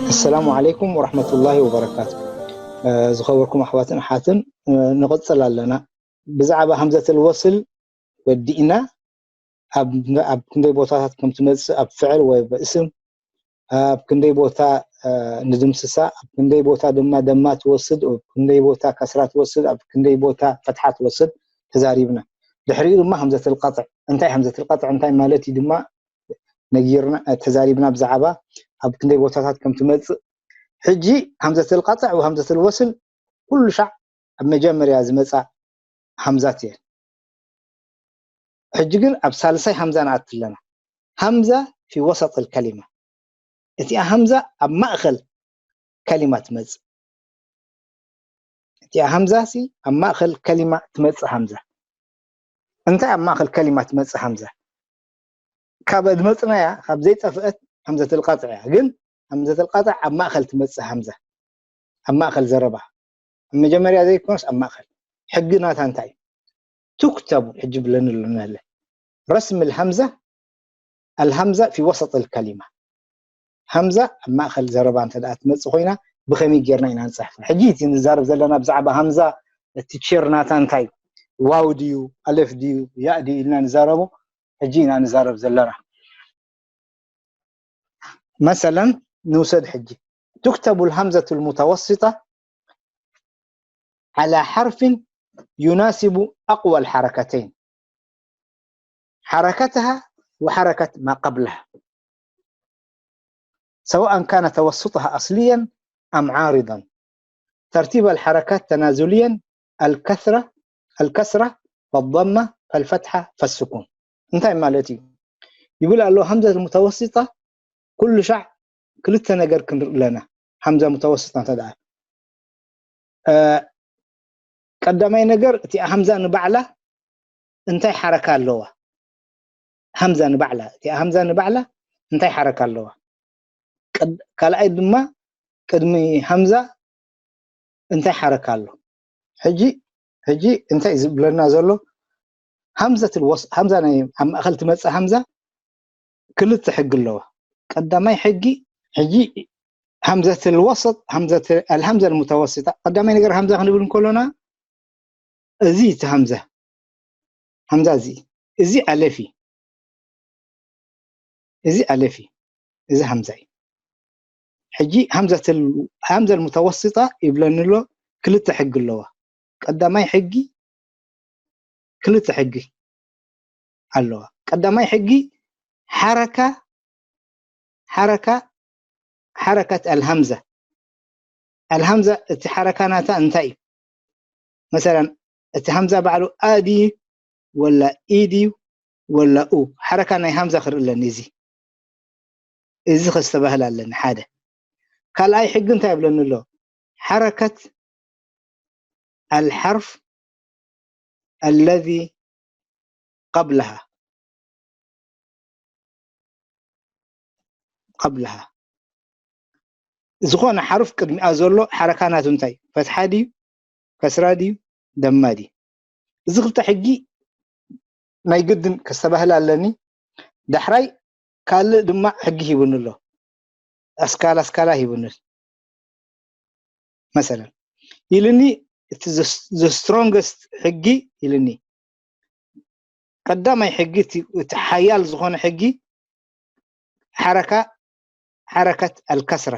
ኣሰላሙ ዓለይኩም ወራህመቱላሂ ወበረካቱ። ዝኸበርኩም ኣሕዋትን ኣሓትን፣ ንቕጽል ኣለና። ብዛዕባ ሃምዘተል ወስል ወዲእና፣ ኣብ ክንደይ ቦታታት ከም ትመጽእ፣ ኣብ ፍዕል ወይ ብእስም፣ ኣብ ክንደይ ቦታ ንድምስሳ፣ ኣብ ክንደይ ቦታ ድማ ደማ ትወስድ፣ ኣብ ክንደይ ቦታ ከስራ ትወስድ፣ ኣብ ክንደይ ቦታ ፈትሓ ትወስድ ተዛሪብና። ድሕሪኡ ድማ ሃምዘተል ቀጥዕ፣ እንታይ ሃምዘተል ቀጥዕ እንታይ ማለት እዩ ድማ ነጊርና፣ ተዛሪብና ብዛዕባ ኣብ ክንደይ ቦታታት ከም ትመጽእ። ሕጂ ሃምዘተል ቀጥዕ ወሃምዘተል ወስል ኩሉ ሻዕ ኣብ መጀመርያ ዝመጻ ሃምዛት እየን። ሕጂ ግን ኣብ ሳልሳይ ሃምዛ ንኣቲ ኣለና። ሃምዛ ፊ ወሰጥ ከሊማ። እቲኣ ሃምዛ ኣብ ማእኸል ከሊማ ትመጽእ። እቲኣ ሃምዛ ሲ ኣብ ማእኸል ከሊማ ትመጽእ ሃምዛ። እንታይ ኣብ ማእኸል ከሊማ ትመጽእ ሃምዛ? ካብ ኣድመጽናያ፣ ካብ ዘይጠፍአት ሃምዘተል ቀጥዕ እያ። ግን ሃምዘተል ቀጥዕ ኣብ ማእኸል ትመጽእ ሃምዛ። ኣብ ማእኸል ዘረባ። ኣብ መጀመርያ ዘይኮነስ ኣብ ማእኸል። ሕጊ ናታ እንታይ እዩ? ቱክተቡ፣ ሕጂ ብለኒ ኣሎ ናለ። ረስም ኣልሃምዛ፣ ኣልሃምዛ ፊ ወሰጥ ኣልከሊማ። ሃምዛ ኣብ ማእኸል ዘረባ እንተ ደኣ ትመጽእ ኮይና፣ ብኸመይ ጌርና ኢና ንጽሕፋ? ሕጂ እቲ ንዛረብ ዘለና ብዛዕባ ሃምዛ፣ እቲ ቸር ናታ እንታይ እዩ? ዋው ድዩ? ኣለፍ ድዩ? ያእ ድዩ? ኢልና ንዛረቦ፣ ሕጂ ኢና ንዛረብ ዘለና። መሰለን ንውሰድ ሕጂ። تكتب الهمزة المتوسطة على حرف يناسب أقوى الحركتين، حركتها وحركة ما قبلها، سواء كان توسطها أصليا أم عارضا. ترتيب الحركات تنازليا، الكثرة، الكسرة، فالضمة، فالفتحة، فالسكون. እንታይ ማለት እዩ? ይብል ኣሎ፣ ሃምዘት ሙተወሲጣ ኩሉ ሻዕ ክልተ ነገር ክንርኢ ኣለና። ሃምዛ ሙተወሲጣ እንተ ደኣ፣ እ፣ ቀዳማይ ነገር፣ እቲ ሃምዛ ንባዕላ እንታይ ሓረካ ኣለዋ? ሃምዛ ንባዕላ፣ እቲ ሃምዛ ንባዕላ እንታይ ሓረካ ኣለዋ? ቀድ-፣ ካልኣይ ድማ፣ ቅድሚ ሃምዛ እንታይ ሓረካ ኣሎ? ሕጂ፣ ሕጂ እንታይ ዝብለና ዘሎ? ሃምዘትል ወስ-፣ ሃምዛ ናይ ኣብ ማእኸል ትመጽእ ሃምዛ ክልተ ሕጊ ኣለዋ። ቀዳማይ ሕጊ፣ ሕጂ ሃምዘትል ወሰጥ፣ ሃምዘት-፣ ኣልሃምዘል ሙተወሲጣ። ቀዳማይ ነገር ሃምዛ ክንብል እንከሎና፣ እዚ እቲ ሃምዛ፣ ሃምዛ እዚ፣ እዚ ኣለፊ፣ እዚ ኣለፊ፣ እዚ ሃምዛ እዩ። ሕጂ ሃምዘትል-፣ ሃምዘል ሙተወሲጣ ይብለኒ ኣሎ፣ ክልተ ሕጊ ኣለዋ። ቀዳማይ ሕጊ፣ ክልተ ሕጊ ኣለዋ። ቀዳማይ ሕጊ ሓረካ፣ ሓረካ፣ ሓረከት ኣልሃምዛ። ኣልሃምዛ እቲ ሓረካ ናታ እንታይ እዩ? መሰለን፣ እቲ ሃምዛ ባዕሉ ኣ ድዩ ወላ ኢ ድዩ ወላ ኡ? ሓረካ ናይ ሃምዛ ክርኢ ኣለኒ። እዚ፣ እዚ ከስተባህል ኣለኒ። ሓደ። ካልኣይ ሕጊ እንታይ ይብለኒ ኣሎ? ሓረከት ኣልሓርፍ ኣለዚ ቀብለሃ፣ ቀብለሃ። ዝኾነ ሓርፍ ቅድሚኣ ዘሎ ሓረካ ናቱ እንታይ? ፈትሓ ድዩ? ከስራ ድዩ? ደማ ድዩ? እዚ ክልተ ሕጊ ናይ ግድን ከስተባህል ኣለኒ። ዳሕራይ ካልእ ድማ ሕጊ ሂቡኒ ኣሎ። ኣስካላ፣ ኣስካላ ሂቡኒ። መሰለን፣ ኢልኒ፣ እቲ the፣ the strongest ሕጊ ኢልኒ። ቀዳማይ ሕጊ፣ እቲ፣ እቲ ሓያል ዝኾነ ሕጊ፣ ሓረካ፣ ሓረከት ኣልከስራ።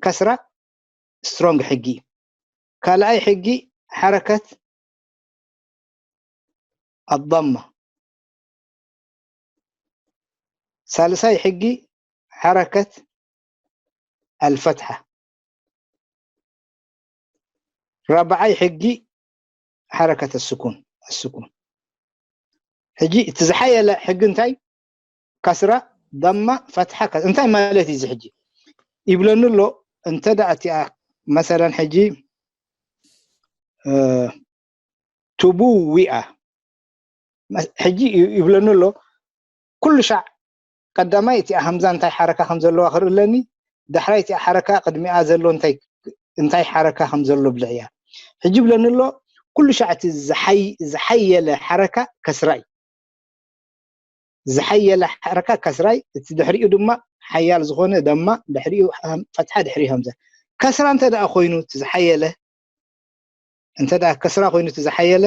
ከስራ ስትሮንግ ሕጊ እዩ። ካልኣይ ሕጊ ሓረከት ኣضማ። ሳልሳይ ሕጊ ሓረከት ኣልፈትሓ። ራብዓይ ሕጊ ሓረከት ኣስኩን፣ ኣስኩን። ሕጂ እቲ ዝሓየለ ሕጊ እንታይ? ከስራ፣ ضማ፣ ፈትሓ፣ ከ-፣ እንታይ ማለት እዩ እዚ ሕጂ? ይብለኒ ኣሎ፣ እንተ ደኣ እቲኣ መሰለን ሕጂ፣ እ፣ ትቡዊኣ፣ መ-፣ ሕጂ ይ-፣ ይብለኒ ኣሎ፣ ኩሉ ሻዕ ቀዳማይ እቲኣ ሃምዛ እንታይ ሓረካ ከም ዘለዋ ክርኢ ኣለኒ፣ ዳሕራይ እቲኣ ሓረካ ቅድሚኣ ዘሎ እንታይ፣ እንታይ ሓረካ ከም ዘሎ ብልዕያ። ሕጂ ይብለኒ ኣሎ፣ ኩሉ ሻዕ እቲ ዝሓይ-፣ ዝሓየለ ሓረካ ከስራ እዩ። ዝሓየለ ሓረካ ከስራይ፣ እቲ ድሕሪኡ ድማ ሓያል ዝኾነ ደማ፣ ድሕሪኡ ፈትሓ፣ ድሕሪኡ ሀምዛ። ከስራ እንተ ደኣ ኮይኑ እቲ ዝሓየለ፣ እንተ ደኣ ከስራ ኮይኑ እቲ ዝሓየለ፣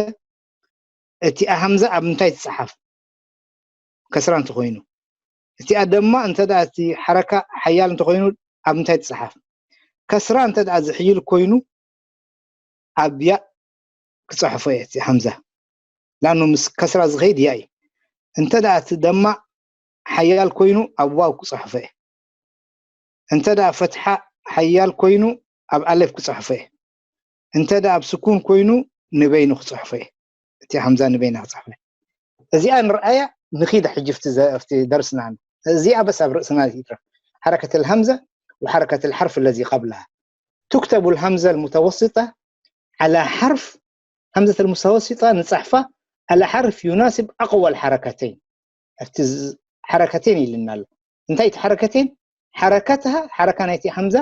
እቲኣ ሀምዛ ኣብ ምንታይ ትጸሓፍ? ከስራ እንተኾይኑ። እቲኣ ደማ እንተ ደኣ እቲ ሓረካ ሓያል እንተኾይኑ ኣብ ምንታይ ትጸሓፍ? ከስራ እንተ ደኣ ዝሕይል ኮይኑ ኣብ ያእ ክጸሕፎ እየ እቲ ሀምዛ። ላኑ ምስ ከስራ ዝኸይድ ያእ እዩ። እንተ ደኣ እቲ ደማ ሓያል ኮይኑ ኣብ ዋው ክጸሕፎ እየ። እንተ ደኣ ፈትሓ ሓያል ኮይኑ ኣብ ኣለፍ ክጸሕፎ እየ። እንተ ደኣ ኣብ ስኩን ኮይኑ ንበይኑ ክጸሕፎ እየ። እቲ ሀምዛ ንበይና ክጸሕፎ እየ። እዚኣ ንርኣያ ንኺድ ሕጂ ኣብቲ ዘ-፣ ኣብቲ ደርስና። እዚኣ በስ ኣብ ርእስና ይትረፍ። حركة الهمزة وحركة الحرف الذي قبلها. تكتب الهمزة المتوسطة على حرف، همزة المتوسطة ንጻሕፋ على حرف يناسب أقوى الحركتين. ኣብቲ ዝ-፣ ሓረከቴን ኢልና ኣሎ። እንታይ እቲ ሓረከቴን? ሓረከትሃ፣ ሓረካ ናይቲ ሃምዛ፣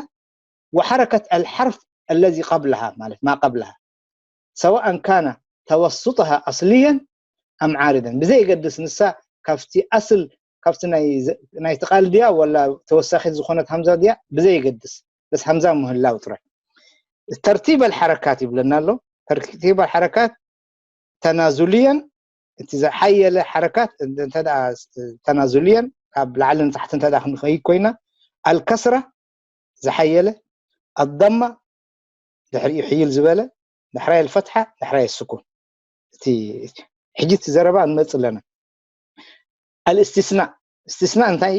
وحركة الحرف الذي قبلها ማለት ما قبلها، سواء كان توسطها أصليا أم عارضا، ብዘይገድስ ንሳ ካብቲ ኣስል፣ ካብቲ ናይ ዘ-፣ ናይቲ ቃል ድያ ወላ ተወሳኺት ዝኾነት ሃምዛ ድያ ብዘይገድስ፣ በስ ሃምዛ ምህላው ጥራይ። ترتيب الحركات ይብለና ኣሎ። ترتيب الحركات تنازليا، እቲ ዝሓየለ ሓረካት እንተ ደኣ ተናዙልየን ካብ ላዕሊ ንታሕቲ እንተ ደኣ ክንኸይድ ኮይና፣ الكسرة ዝሓየለ፣ الضمة ድሕሪኡ ሕይል ዝበለ፣ ዳሕራይ الفتحة ዳሕራይ السكون። እቲ ሕጂ እቲ ዘረባ ንመጽእ ኣለና። الاستثناء፣ استثناء እንታይ?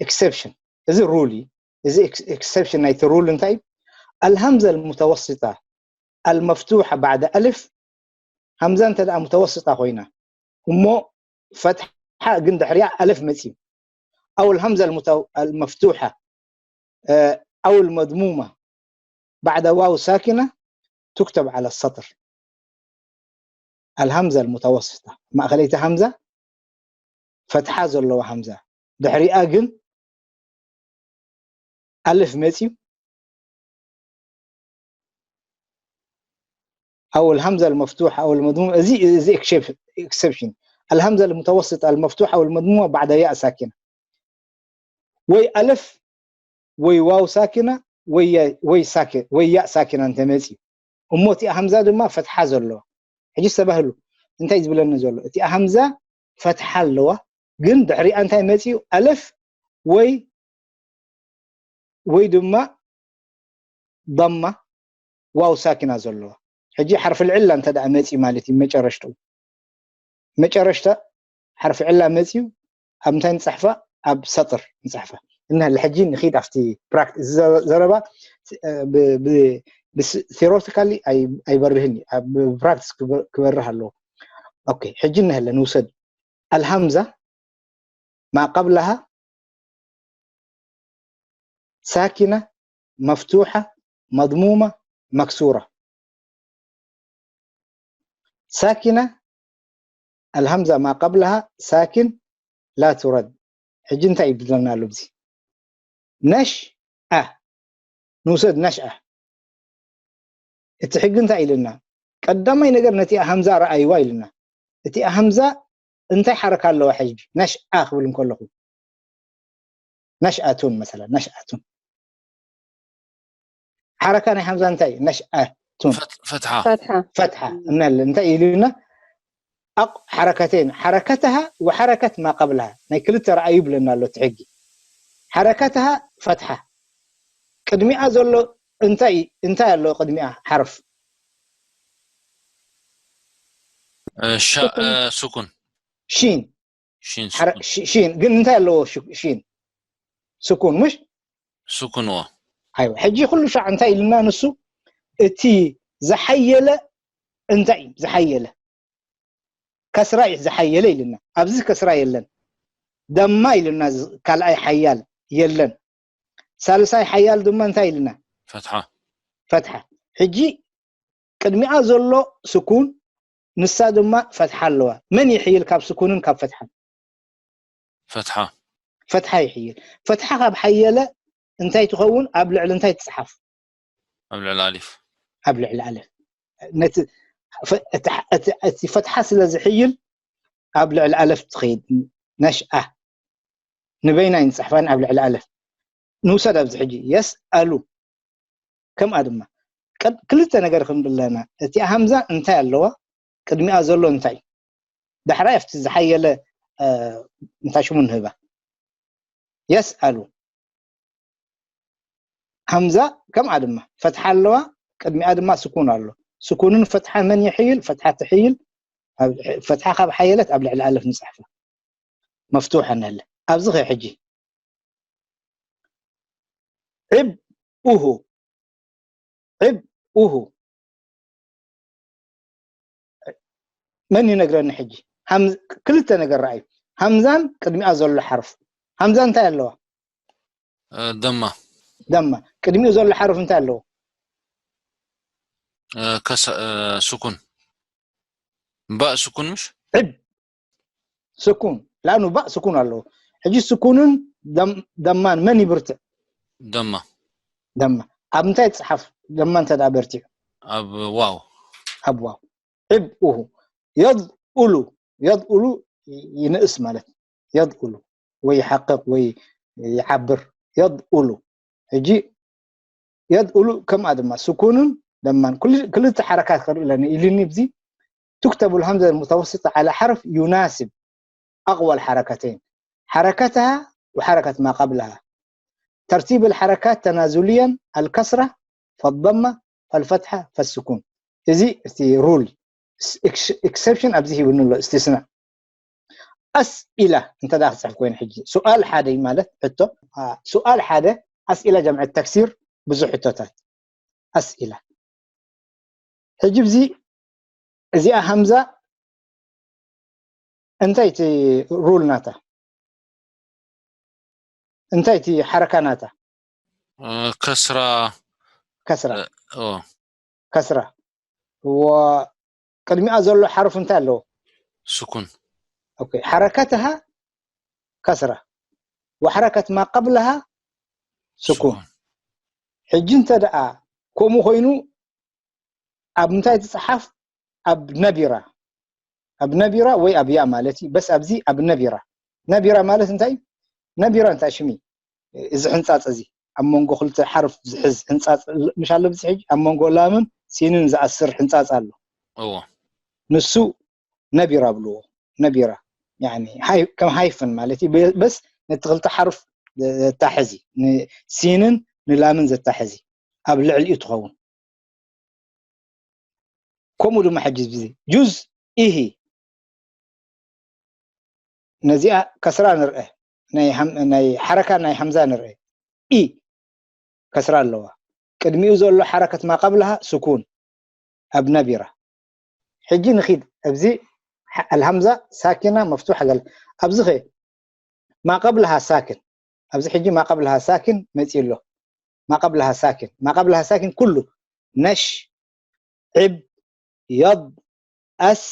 Exception። እዚ rule እዩ። እዚ ኤክስ-፣ exception ናይቲ rule እንታይ? الهمزة المتوسطة المفتوحة بعد ألف، ሃምዛ እንተ ደኣ متوسطة ኮይና እሞ ፈትሓ ግን ድሕሪኣ ኣለፍ መጽዩ، أو الهمزة المتو-، المفتوحة، آه، أو المضمومة بعد واو ساكنة تكتب على السطر. الهمزة المتوسطة، ማእኸለይቲ ሃምዛ፣ ፈትሓ ዘለዋ ሃምዛ፣ ድሕሪኣ ግን ኣልፍ መፅዩ፣ أو الهمزة المفتوحة أو المضمومة، እዚ፣ እዚ exception، exception. الهمزة المتوسطة المفتوحة أو المضمومة بعد ياء ساكنة. ወይ ኣልፍ ወይ ዋው ሳኪና ወይ ያ-፣ ወይ ሳኪ-፣ ወይ ያእ ሳኪና እንተመፅዩ እሞ እቲኣ ሃምዛ ድማ ፈትሓ ዘለዋ። ሕጂ ዝተባህሉ እንታይ ዝብለኒ ዘሎ? እቲኣ ሃምዛ ፈትሓ ኣለዋ፣ ግን ድሕሪኣ እንታይ መፅዩ? ኣልፍ ወይ፣ ወይ ድማ ضمة ዋው ሳኪና ዘለዋ። ሕጂ ሓርፊ ልዕላ እንተ ደኣ መፅዩ ማለት እዩ መጨረሽትኡ። መጨረሽታ ሓርፊ ዕላ መፅዩ ኣብ ምንታይ ንፅሕፋ? ኣብ ሰጥር ንፅሕፋ። እና ሕጂ ንኺድ ኣብቲ ፕራክቲስ፣ እዚ ዘ-፣ ዘረባ፣ እ፣ ብ-፣ ብ-፣ ብስ-፣ ቴዎሬቲካሊ ኣይ-፣ ኣይበርህን እዩ። ኣብ ፕራክቲስ ክበ-፣ ክበርህ ኣለዎ። ኦኬ፣ ሕጂ እንሀለ ንውሰድ። ኣልሃምዛ ማ ቀብላሃ ሳኪና፣ መፍቱሓ፣ መድሙማ፣ መክሱራ። ሳኪና፣ ኣልሃምዛ ማ ቀብላሃ ሳኪን ላ ቱረድ። ሕጂ እንታይ ይብለና ኣሎ ኣብዚ? ነሽ ኣ። ንውሰድ ነሽ ኣ። እቲ ሕጊ እንታይ ኢልና? ቀዳማይ ነገር ነቲ ሃምዛ ረኣይዋ ኢልና። እቲ ሃምዛ እንታይ ሓረካ ኣለዋ ሕጂ? ነሽ ኣ ክብል እንከለኹ። ነሽ ኣቱን መሰላ፣ ነሽ ኣቱን። ሓረካ ናይ ሃምዛ እንታይ? ነሽ ኣቱን። ፈት-፣ ፈትሓ። ፈትሓ። ፈትሓ። እናለ እንታይ ኢሉና? ኣቕ-፣ ሓረከተይን፣ ሓረከተሃ ወሓረከት ማ ቀብልሃ። ናይ ክልተ ረኣዩ ይብለና ኣሎ እቲ ሕጊ። ሓረከተሃ ፈትሓ። ቅድሚኣ ዘሎ እንታይ፣ እንታይ ኣሎ ቅድሚኣ ሓርፍ? እ፣ ሻ-፣ እ፣ ስኩን። ሺን። ሺን ሓረ-፣ ስኩን። ሺ-፣ ሺን። ግን እንታይ ኣለዎ ሽ-፣ ሺን? ስኩን፣ ምሽ? ስኩን፣ እዎ። ኣይዋ፣ ሕጂ ኩሉ ሻዕ እንታይ ኢልና ንሱ? እቲ ዝሓየለ እንታይ እዩ? ዝሓየለ። ከስራ እዩ ዝሓየለ ኢልና። ኣብዚ ከስራ የለን። ደማ ኢልና ዝ-፣ ካልኣይ ሓያል የለን። ሳልሳይ ሓያል ድማ እንታይ ኢልና? ፈትሓ። ፈትሓ። ሕጂ ቅድሚኣ ዘሎ ስኩን፣ ንሳ ድማ ፈትሓ ኣለዋ። መን ይሕይል ካብ ስኩንን ካብ ፈትሓን? ፈትሓ። ፈትሓ ይሕይል። ፈትሓ ካብ ሓየለ እንታይ ትኸውን? ኣብ ልዕሊ እንታይ ትጽሓፍ? ኣብ ልዕሊ ኣሊፍ። ኣብ ልዕሊ ኣለፍ። ነቲ ፈ-፣ እቲ፣ እቲ፣ እቲ ፈትሓ ስለ ዝሕይል ኣብ ልዕሊ ኣለፍ ትኸይድ። ነሽኣ ንበይና ይንፅሕፋን ኣብ ልዕሊ ኣለፍ ንውሰድ። ኣብዚ ሕጂ የስኣሉ ከምኣ ድማ ቀድ- ክልተ ነገር ክንብል ኣለና። እቲኣ ሃምዛ እንታይ ኣለዋ? ቅድሚኣ ዘሎ እንታይ? ዳሕራይ ኣብቲ ዝሓየለ እንታይ ሽሙ ንህባ። የስኣሉ ሃምዛ ከምኣ ድማ ፈትሓ ኣለዋ። ቅድሚኣ ድማ ስኩን ኣሎ። ስኩንን ፈትሓን መን ይሕይል? ፈትሓ ትሕይል። ፈትሓ ካብ ሓየለት ኣብ ልዕሊ ኣለፍ ንፅሕፋ። መፍትሕ ኣነለ ኣብዚ ኸ ሕጂ ዕብ ኡሁ ዕብ ኡሁ መን ይነግረኒ ሕጂ? ክልተ ነገር ረኣዩ። ሃምዛን ቅድሚኣ ዘሎ ሓርፍ። ሃምዛ እንታይ ኣለዋ? ደማ ደማ። ቅድሚኡ ዘሎ ሓርፍ እንታይ ኣለዎ? ስኩን። ባእ ስኩን ምሽ? ዕብ ስኩን ላኑ ባእ ስኩን ኣለዎ። ሕጂ ስኩንን ደማን መን ይብርትዕ? ደማ ደማ። ኣብ እንታይ ይፅሓፍ? ደማ እንተ ደኣ በርቲዑ ኣብ ዋው ኣብ ዋው ዕብ ኡሁ የድኡሉ የድኡሉ ይንእስ ማለት የድኡሉ ወይ ይሓቅቕ ወይ ይዓብር የድኡሉ። ሕጂ የድኡሉ ከምኣ ድማ ስኩንን ደማን ክልተ ሓረካት ክርኢ ኣለኒ ኢሉኒ። ብዚ ትክተቡ ልሃምዘ ሙተወስጠ ዓላ ሓርፍ ዩናስብ ኣቅዋ ልሓረከተይን ሓረከትሃ ወሓረከት ማ ቀብልሃ ተርቲብ ልሓረካት ተናዙልየን ኣልከስራ ፈልደማ ፈልፈትሓ ፈልስኩን። እዚ እቲ ሩል ኤክሰፕሽን ኣብዚ ሂብኒ ኣሎ እስትስና። ኣስኢላ እንተ ክፅሕፍ ኮይኑ ሕጂ ሱኣል ሓደ ማለት ሕቶ ሱኣል ሓደ ኣስኢላ ጀምዐት ተክሲር ብዙሕ ሕቶታት ኣስኢላ። ሕጂ ብዚ እዚኣ ሃምዛ እንታይ እቲ ሩል ናታ? እንታይ እቲ ሓረካ ናታ? ከስራ ከስራ ከስራ ቅድሚኣ ዘሎ ሓርፍ እንታይ ኣለዎ? ስኩን ሓረከትሃ ከስራ ወሓረከት ማ ቀብልሃ ስኩን። ሕጂ እንተ ደኣ ከምኡ ኮይኑ ኣብ ምንታይ ትፅሓፍ? ኣብ ነቢራ ኣብ ነቢራ ወይ ኣብ ያ ማለት እዩ። በስ ኣብዚ ኣብ ነቢራ ነቢራ ማለት እንታይ? ነቢራ እንታይ ሽሚ እዚ ሕንፃፅ እዚ ኣብ መንጎ ክልተ ሓርፍ ዝሕዝ ሕንፃፅ ምሽ ኣሎ። ብዚ ሕጂ ኣብ መንጎ ላምን ሲንን ዝኣስር ሕንፃፅ ኣሎ። እዎ ንሱ ነቢራ ብልዎ። ነቢራ ከም ሃይፍን ማለት እዩ። በስ ነቲ ክልተ ሓርፍ ዘታሕዚ ንሲንን ንላምን ዘታሕዚ ኣብ ልዕሊኡ ትኸውን። ከምኡ ድማ ሕጂ ዚ ጁዝ ኢሂ ነዚኣ ከስራ ንርአ ናይ ሓረካ ናይ ሓምዛ ንርአ ኢ ከስራ ኣለዋ። ቅድሚኡ ዘሎ ሓረከት ማ ቀብልሃ ስኩን ኣብ ነቢራ። ሕጂ ንኺድ ኣብዚ ኣልሃምዛ ሳኪና መፍቱሕ ገለ ኣብዚ ኸ ማ ቀብልሃ ሳክን ኣብዚ ሕጂ ማ ቀብልሃ ሳክን መፂኡ ኣሎ። ማ ቀብልሃ ሳክን ማ ቀብልሃ ሳክን ኩሉ ነሽ ዕብ የድ ኣስ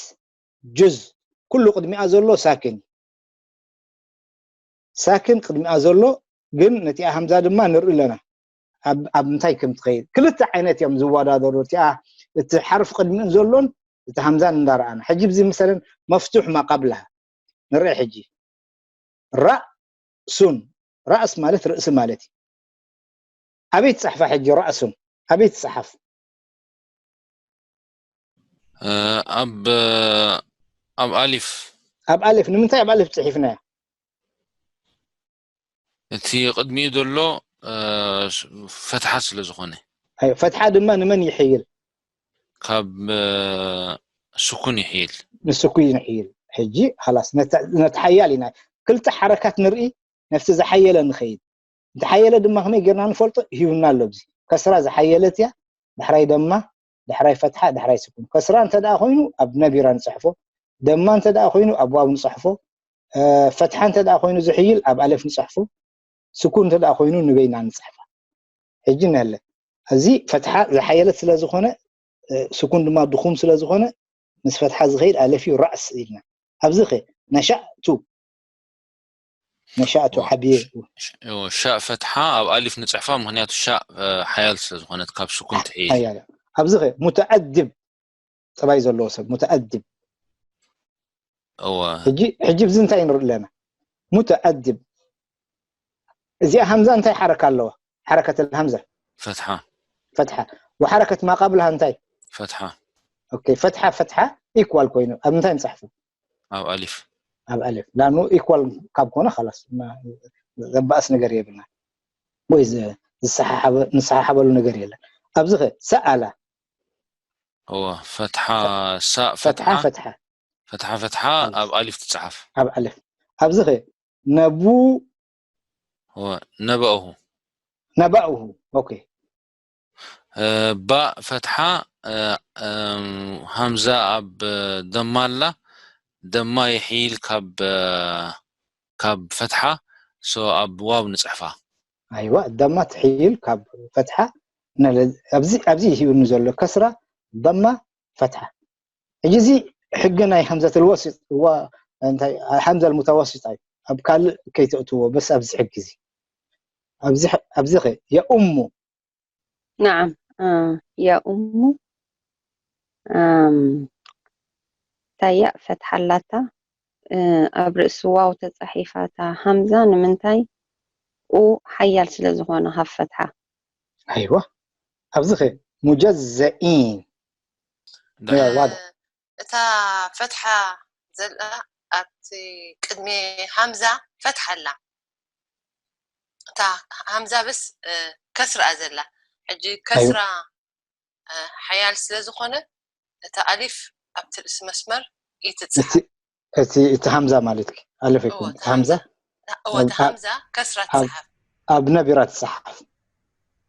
ጁዝ ኩሉ ቅድሚኣ ዘሎ ሳክን ሳክን ቅድሚኣ ዘሎ ግን ነቲኣ ሃምዛ ድማ ንርኢ ኣለና። ኣብ ምንታይ ከም ትኸይድ ክልተ ዓይነት እዮም ዝወዳደሩ። እቲኣ እቲ ሓርፍ ቅድሚኡ ዘሎን እቲ ሃምዛን እንዳረኣና ሕጂ ብዚ መሰለን መፍቱሕ ማቃብላ ንርኢ። ሕጂ ራእሱን ራእስ ማለት ርእሲ ማለት እዩ። ኣበይ ትፅሕፋ ሕጂ ራእሱን ኣበይ ትፅሓፍ? ኣብ ኣብ ኣሊፍ ኣብ ኣሊፍ ንምንታይ ኣብ ኣሊፍ ፅሒፍናያ? እቲ ቅድሚኡ ዘሎ ፈትሓ ስለ ዝኾነ ፈትሓ ድማ ንመን ይሕይል? ካብ ስኩን ይሕይል። ንስኩን ይሕይል። ሕጂ ላስ ነቲ ሓያል ኢና ክልተ ሓረካት ንርኢ ነፍቲ ዝሓየለ ንኸይድ። እቲ ሓየለ ድማ ከመይ ጌርና ንፈልጦ? ሂብና ኣሎ። ኣብዚ ከስራ ዝሓየለት እያ። ዳሕራይ ደማ፣ ዳሕራይ ፈትሓ፣ ዳሕራይ ስኩን። ከስራ እንተ ደኣ ኮይኑ ኣብ ነቢራ ንፅሕፎ። ደማ እንተ ደኣ ኮይኑ ኣብ ዋው ንፅሕፎ። ፈትሓ እንተ ደኣ ኮይኑ ዝሕይል ኣብ ኣለፍ ንፅሕፎ። ስኩን እንተ ደኣ ኮይኑ ንበይና ንፅሕፋ። ሕጂ ነለ እዚ ፈትሓ ዝሓየለት ስለ ዝኾነ ስኩን ድማ ድኹም ስለ ዝኾነ ምስ ፈትሓ ዝኸይድ ኣለፍ እዩ ራእስ ኢልና። ኣብዚ ኸ ነሻእቱ ነሻእቱ ሓብየ ሻእ ፈትሓ ኣብ ኣሊፍ ንፅሕፋ ምክንያቱ ሻእ ሓያል ስለ ዝኾነት ካብ ስኩን ትሕይል። ኣብዚ ኸ ሙተኣድብ ጠባይ ዘለዎ ሰብ ሙተኣድብ። እወ ሕጂ ሕጂ ብዚ እንታይ ንርኢ ኣለና? متأدب. እዚኣ ሃምዛ እንታይ ሓረካ ኣለዋ? ሓረከት ሃምዛ فتحة ፈትሓ። وحركة ما قبلها እንታይ? فتحة ኦኬ፣ ፈትሓ ፈትሓ ኢኳል ኮይኑ ኣብ እንታይ ንጽሕፉ? ኣብ ኣሊፍ ኣብ ኣሊፍ። ላኑ ኢኳል ካብ ኮነ خلاص ዘባእስ ነገር የብልና ወይ ዝሰሓሓበሉ ነገር የለን። ኣብዚ ኸ ሰኣላ እወ ፈትሓ ሳእ ፈትሓ ፈትሓ ፈትሓ ፈትሓ ፈትሓ ኣብ ኣሊፍ ትጽሓፍ ኣብ ኣሊፍ። ኣብዚ ኸ ነቡ እወ ነበእሁ ነባእሁ። ኦኬ እ፣ ባእ ፈትሓ እ፣ እም፣ ሃምዛ ኣብ ደማ ኣላ ደማ ይሕይል ካብ እ፣ ካብ ፈትሓ ሶ ኣብ ዋው ንጽሕፋ ኣይዋ ደማ ትሕይል ካብ ፈትሓ። ነለ- ኣብዚ ኣብዚ ሂብኒ ዘሎ ከስራ ደማ ፈትሓ። ሕጂ እዚ ሕጊ ናይ ሃምዘት ልወሲጥ ዋ እንታይ ሃምዘ ልሙተወሲጣ እዩ። ኣብ ካልእ ከይተእትዎ በስ ኣብዚ ሕጊ እዚ ኣብዚ ሕ- ኣብዚ ኸ የእሙ نعم آه يا أم آم ታያ ፈትሓ ኣላታ እ፣ ኣብ ርእሲ ዋው ተጻሒፋታ ሃምዛ ንምንታይ ኡ ሓያል ስለ ዝኾነ ካብ ፈትሓ ኣይዋ ኣብዚ ኸ ሙጀዘኢን ደሓን ዋዳ እታ ፈትሓ ዘላ ኣብቲ ቅድሚ ሃምዛ ፈትሓ ኣላ። እታ ሃምዛ በስ እ፣ ከስራ እያ ዘላ። ሕጂ ከስራ እ፣ ሓያል ስለ ዝኾነ እታ ኣሊፍ ኣብቲ ርእሲ መስመር እቲ ይትጽሓፍ። እቲ እቲ ሃምዛ ማለት እዩ። ኣለፍ እወ፣ ይኩን እቲ ሃምዛ እወ፣ እታ ኣብ- ሃምዛ ከስራ ኣብ- ትጽሓፍ። ኣብ ነቢራ ትጽሓፍ።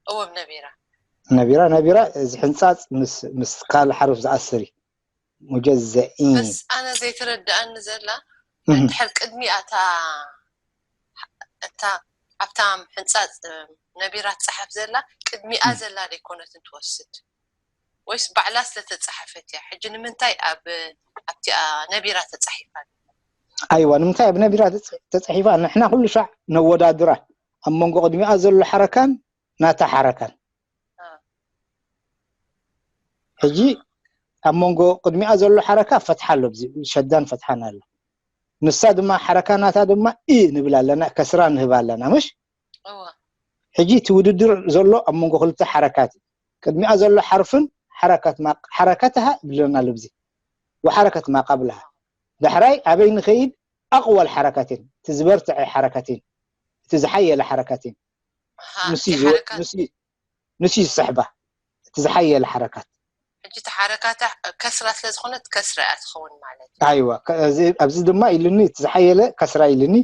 እወ፣ ኣብ ነቢራ ነቢራ ነቢራ እዚ ሕንጻጽ ምስ ምስ ካልእ ሓርፍ ዝኣስር እዩ። ሙጀዘኢን በስ ኣነ ዘይተረድኣኒ ዘላ እህ፣ እንድሕር ቅድሚኣ እታ እታ ኣብታ ሕንጻጽ ነቢራ ትጽሓፍ ዘላ ቅድሚኣ እህ። ዘላ ደይኮነትን ትወስድ ወይስ ባዕላ ስለተጻሓፈት እያ? ሕጂ ንምንታይ ኣብ ኣብቲኣ ነቢራ ተጻሒፋ? ኣይዋ ንምንታይ ኣብ ነቢራ ተጽ- ተጻሒፋ? ንሕና ኩሉ ሻዕ ነወዳድራ ኣብ መንጎ ቅድሚኣ ዘሎ ሓረካን ናታ ሓረካን። አ። ሕጂ ኣብ መንጎ ቅድሚኣ ዘሎ ሓረካ ፈትሓ ኣሎ፣ ኣብዚ ሸዳን ፈትሓን ኣሎ። ንሳ ድማ ሓረካ ናታ ድማ ኢ ንብል ኣለና፣ ከስራ ንህብ ኣለና ምሽ? እወ ሕጂ እቲ ውድድር ዘሎ ኣብ መንጎ ክልተ ሓረካት እዩ። ቅድሚኣ ዘሎ ሓርፍን ሓረካት ማቅ- ሓረካትሃ ይብለና ኣሎ፣ ኣብዚ ወሓረከት ማቃብልሃ። ዳሕራይ ኣበይ ንኸይድ? ኣቕወል ሓረካትን እቲ ዝበርትዐ ሓረካትን እቲ ዝሓየለ ሓረካትን ኣሃ፣ ንሱ እቲ ዝወ- ሓረካት ንሱ ንሱ ይስሕባ፣ እቲ ዝሓየለ ሓረካት። ሕጂ እቲ ሓረካታ ከስራ ስለ ዝኾነት ከስራ እያ ትኸውን ማለት እዩ። ኣይዋ ከ- እዚ- ኣብዚ ድማ ኢሉኒ እቲ ዝሓየለ ከስራ ኢሉኒ።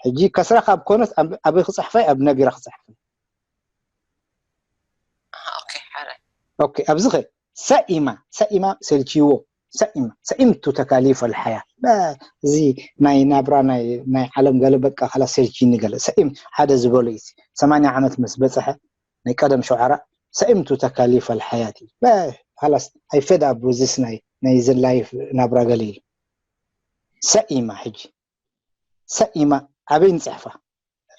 ሕጂ ከስራ ካብ ኮነት ኣብ- ኣበይ ክፅሕፋይ? ኣብ ነቢራ ክፅሕፋይ። ኣሃ፣ ኦኬ፣ ሓረ ኦኬ ኣብዚ ኸ ሰኢማ ሰኢማ ሰልችዎ ሰኢማ ሰኢምቱ ተካሊፈ ልሓያ። እዚ ናይ ናብራ ናይ ናይ ዓለም ገለ በቃ ካላ ሰልችኒ ገለ ሰኢም ሓደ ዝበሎ እዩ። ሰማንያ ዓመት ምስ በፅሐ ናይ ቀደም ሸውዓራ ሰኢምቱ ተካሊፈ ልሓያት እዩ። ካላስ ኣይፈድ ኣብ ዚስ ናይ ናይ ዝን ላይፍ ናብራ ገለ እዩ። ሰኢማ ሕጂ ሰኢማ ኣበይ ንፅሕፋ?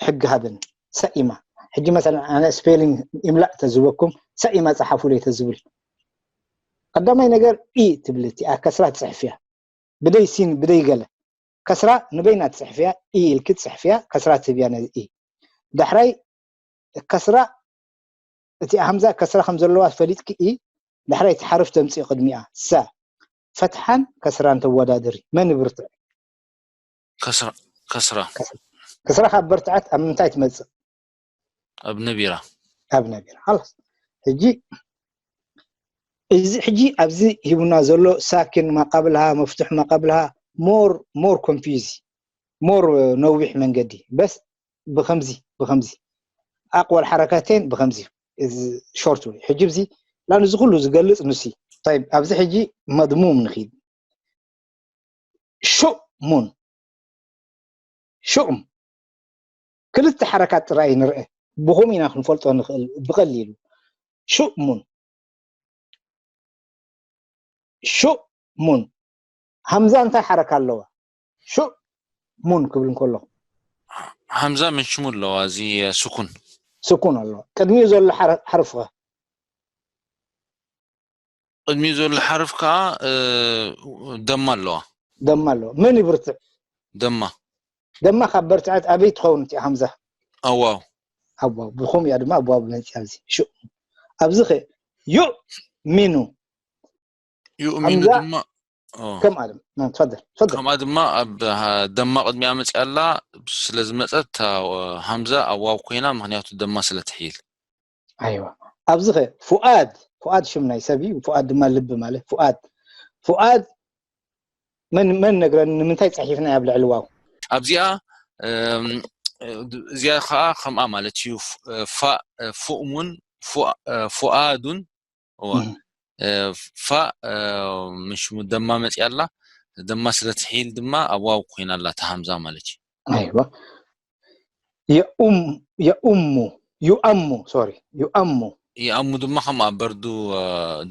ሕጊ ሃበኒ። ሰኢማ ሕጂ መሰለን ኣነ ስፔሊንግ ኢምላእ ተዝበኩም ሰኢማ ፀሓፉለይ ተዝብል ቀዳማይ ነገር ኢ ትብል እቲ ከስራ ትፅሕፍያ ብደይ ሲን ብደይ ገለ ከስራ ንበይና ትፅሕፍያ ኢ ኢልኪ ትፅሕፍያ ከስራ ትህብያ ነዚ ኢ ዳሕራይ ከስራ እቲ ሃምዛ ከስራ ከም ዘለዋ ፈሊጥኪ ኢ ዳሕራይ እቲ ሓርፍ ተምፅኢ ቅድሚኣ ሰ ፈትሓን ከስራን ተወዳድሪ መን ይብርትዕ ከስራ ከስራ ከስራ ካብ በርትዐት ኣብ ምንታይ ትመፅእ ኣብ ነቢራ ኣብ ነቢራ خلاص ሕጂ እዚ ሕጂ ኣብዚ ሂቡና ዘሎ ሳኪን ማቃብልሃ መፍቱሕ ማቃብልሃ more more confuse more ነዊሕ መንገዲ በስ ብከምዚ ብከምዚ ኣቅወል ሓረካቴን ብከምዚ short way ሕጂ እዚ ላን እዚ ኩሉ ዝገልፅ ንሲ طيب ኣብዚ ሕጂ መድሙም ንኺድ ሹእሙን ሹእም ክልተ ሓረካት ጥራይ ንርአ ብኹም ኢና ክንፈልጦ ንኽእል ብቐሊሉ ሹእሙን ሹእሙን ሃምዛ እንታይ ሓረካ ኣለዋ ሹእሙን ክብል እንከሎ ሃምዛ ምን ሽሙ ኣለዋ እዚ ስኩን ስኩን ኣለዋ ቅድሚኡ ዘሎ ሓርፍ ከ ቅድሚኡ ዘሎ ሓርፍ ከዓ ደማ ኣለዋ ደማ ኣለዋ መን ይብርትዕ ደማ ደማ ካብ በርትዐት ኣበይ ትኸውን እቲኣ ሃምዛ? ኣዋው ኣዋው። ብኹም እያ ድማ ኣዋው መፅያ ኣብዚ ሽኡ ኣብዚ ኸ ዩእሚኑ ዩእሚኑ ሃምዛ ድማ ኦ፣ ከም ኣለም ትፈደል ትፈደል ከምኣ ድማ ኣብ ሃ- ደማ ቅድሚያ መፅያ ኣላ። ስለ ዝመፀት እታ ሃምዛ ኣዋው ኮይና፣ ምክንያቱ ደማ ስለ ትሕይል። ኣይዋ ኣብዚ ኸ ፍኣድ ፍኣድ ሽም ናይ ሰብ እዩ። ፍኣድ ድማ ልቢ ማለት ፍኣድ ፍኣድ መን መን ነግረኒ ንምንታይ ፀሒፍና ኣብ ልዕሊ ዋው? ኣብዚኣ እም፣ እዚኣ ከዓ ከምኣ ማለት እዩ። ፍ- ፋእ ፍእሙን ፉ- ፍኣዱን እዋ እም። እ፣ ፋእ እ፣ ምሽ ደማ መፅያ ኣላ። ደማ ስለ ትሕይል ድማ ኣብ ዋው ኮይና ኣላ እታ ሃምዛ ማለት እዩ። ኣይዋ የኡም የኡሙ ዩኣሙ ሶሪ ዩኣሙ ይኣሙ ድማ ከምኣ በርዱ እ፣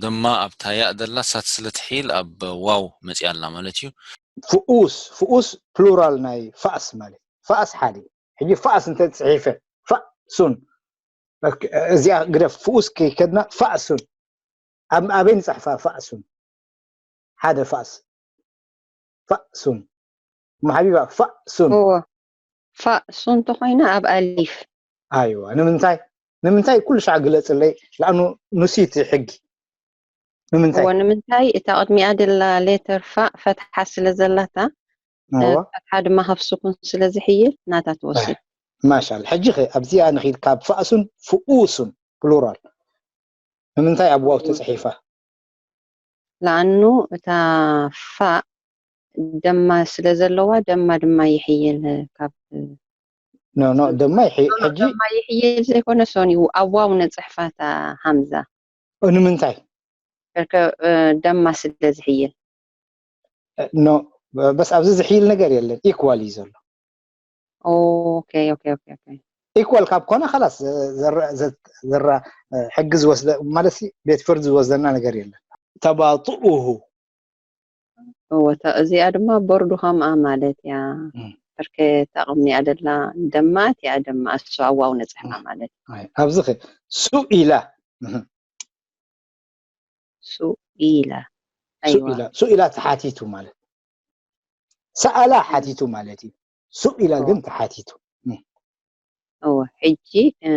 ደማ ኣብታ ያእ ደላ ሳት ስለ ትሕይል ኣብ ዋው መፅያ ኣላ ማለት እዩ። ፍኡስ ፍኡስ ፕሉራል ናይ ፋእስ ማለት ፋእስ ሓደ እዩ። ሕጂ ፋእስ እንተ ፅሒፈ ፋእሱን እዚኣ ግደፍ ፍኡስ ከይከድና ፋእሱን ኣብ ኣበይ ንፅሕፋ ፋእሱን ሓደ ፋእስ ፋእሱን እሞ ሓቢባ ፋእሱን እዎ ፋእሱን ተኾይና ኣብ ኣሊፍ ኣይዋ ንምንታይ ንምንታይ ኩሉ ሻዕ ግለፅለይ ለኣኑ ንስይቲ ሕጊ ንምንታይ እዎ ንምንታይ እታ ቅድሚኣ ደላ ሌተር ፋእ ፈትሓ ስለ ዘላታ እዎ ፈትሓ ድማ ካብ ስኩን ስለ ዝሕይል ናታ ትወስድ ማሻል ሕጂ ኸ ኣብዚኣ ንኺድ ካብ ፋእሱን ፍኡሱን ፕሉራል ንምንታይ ኣብ ዋው ተፅሒፋ ለኣኑ እታ ፋእ ደማ ስለ ዘለዋ ደማ ድማ ይሕይል ካብ ኖ ኖ ደማ ይሕ- ሕጂ ደማ ይሕይል ዘይኮነ ሶኒ ኣብ ዋው ነፅሕፋ እታ ሃምዛ ንምንታይ ደማ ስለ ዝሕይል ኖ በስ ኣብዚ ዝሕይል ነገር የለን ኢኳል እዩ ዘሎ ኦኬ ኦኬ ኦኬ ኦኬ ኢኳል ካብ ኮነ ከላስ ዘራ ሕጊ ዝወስደ ማለት ቤት ፍርዲ ዝወስደና ነገር የለን ተባጥኡሁ እወ እዚኣ ድማ በርዱ ከምኣ ማለት እያ እም። ርከ ተቕምያ ደላ ደማ እቲኣ ደማ እሱ ኣዋው ነፅሕና ማለት እዩ ኣይ፣ ኣብዚ ኸ ሱኢላ እህ፣ ሱኢላ ኣይዋ ሱኢላ ሱኢላ ተሓቲቱ ማለት ሰኣላ ሓቲቱ ማለት እዩ ሱኢላ ግን ተሓቲቱ እወ ሕጂ እ፣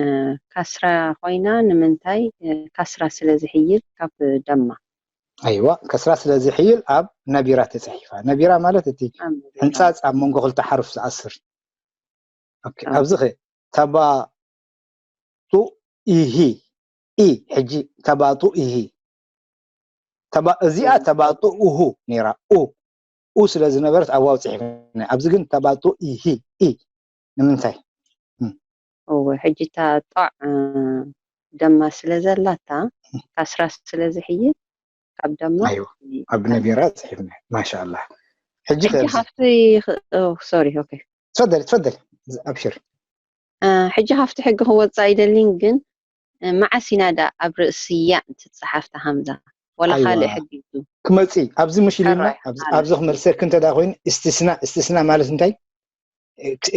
ካስራ ኮይና ንምንታይ እ፣ ካስራ ስለ ዝሕይል ካብ ደማ ኣይዋ ከስራ ስለ ዝሕይል ኣብ ነቢራ ተፃሒፋ ነቢራ ማለት እቲ ኣብ ነቢራ። ሕንፃፅ ኣብ መንጎ ክልተ ሓርፍ ዝኣስር ኦኬ፣ ኦ። ኣብዚ ኸ ተባጡ ኢሂ ኢ ሕጂ ተባጡ ኢሂ ተባ- እዚኣ ተባጡ ኡሁ ነይራ ኡ ኡ ስለ ዝነበረት ኣብ ዋው ፅሒፍና ኣብዚ ግን ተባጡ ኢሂ ኢ ንምንታይ እወ ሕጂ እታ ጧዕ እ፣ ደማ ስለ ዘላታ ካስራ ስለ ዝሕይል ካብ ደማ ኣይዋ ኣብ ነቢራ ፅሒፍና ማሻላ ሕጂ ሕጂ ካብቲ ሶሪ ኦኬ ትፈደሊ ትፈደሊ ኣብሽር እ፣ ሕጂ ካብቲ ሕጊ ክወፅእ ኣይደልን ግን እ፣ መዓስ ኢና ዳ ኣብ ርእሲ ያእ ትፀሓፍ እታ ሃምዛ ወላ ኣይዋ። ካልእ ሕጊ እዩ ክመፅእ ኣብዚ ምሽ ኢልና ሕራይ፣ ኣብዚ- ማለት ኣብዚ ክመልሰክ እንተ ዳ ኮይኑ እስትስና እስትስና ማለት እንታይ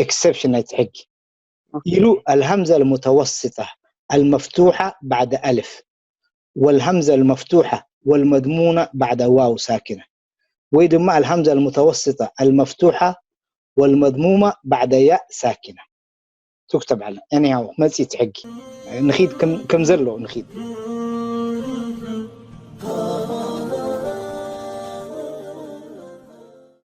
ኤክሰፕሽን ናይቲ ሕጊ ኦኬ። ኢሉ الهمزة المتوسطة المفتوحة بعد ألف والهمزة المفتوحة والمضمومة بعد واو ساكنة ወይ ድማ الهمزة المتوسطة المفتوحة والمضمومة بعد ياء ساكنة تكتب على يعني هاو መፅእ ሕጊ ንኺድ ከም- ከም ዘሎ ንኺድ